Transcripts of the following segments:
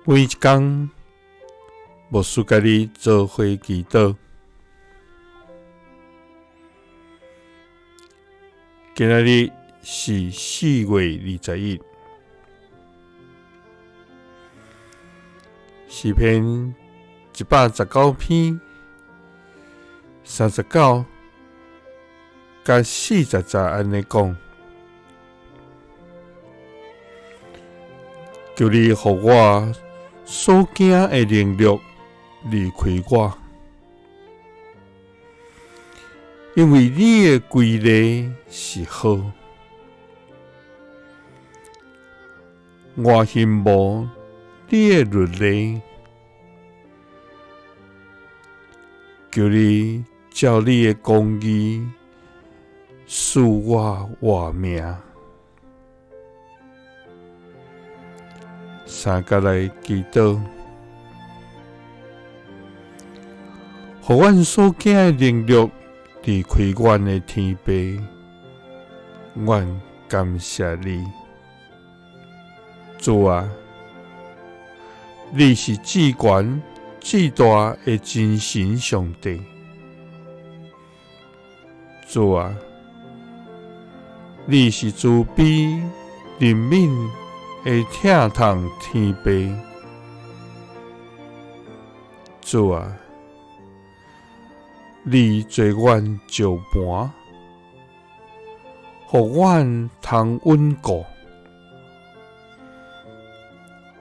每一工，牧师佮你做伙祈祷。今仔日是4月21，诗篇119篇39佮40节按呢讲。求你予我所惊的凌辱离开我，因为你的规例是好。我欣慕你的律例，求你照你的公义赐我活命。三佮来祈祷，予阮所惊的凌辱离开阮的天父，阮感谢你，主啊，你是至悬至大的真神上帝，主啊，你是慈悲怜悯的疼痛天父，主啊，你做阮石磐，予阮通稳固。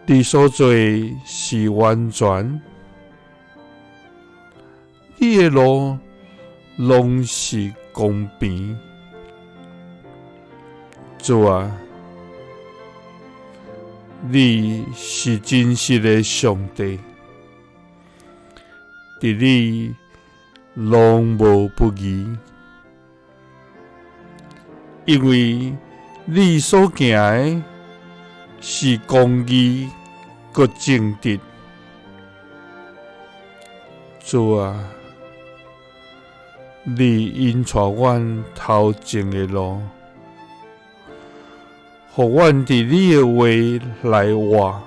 你所做的是完全，你的路拢是公平，主啊，你是真实的上帝，伫你拢无不义，因为你所行的是公义阁正直。主啊，你引带阮头前的路，予阮伫你的话来活。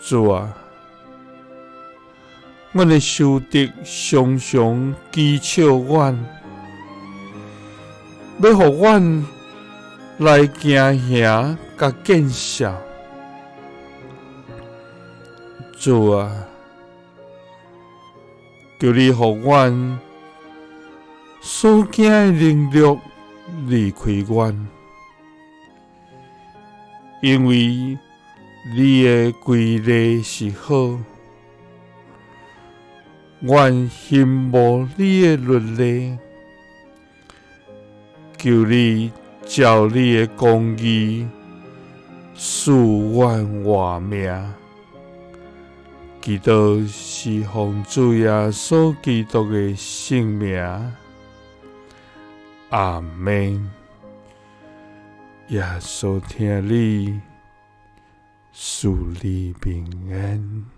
主啊，阮的仇敌常常讥笑阮，欲予阮来惊吓佮见笑。主啊，求你予阮所惊的凌辱离开阮，因为你的规例是好，阮欣慕你的律例，求你照你的公义赐阮活命。祈祷是奉主耶稣基督的圣名，阿们。耶稣疼你，赐你平安。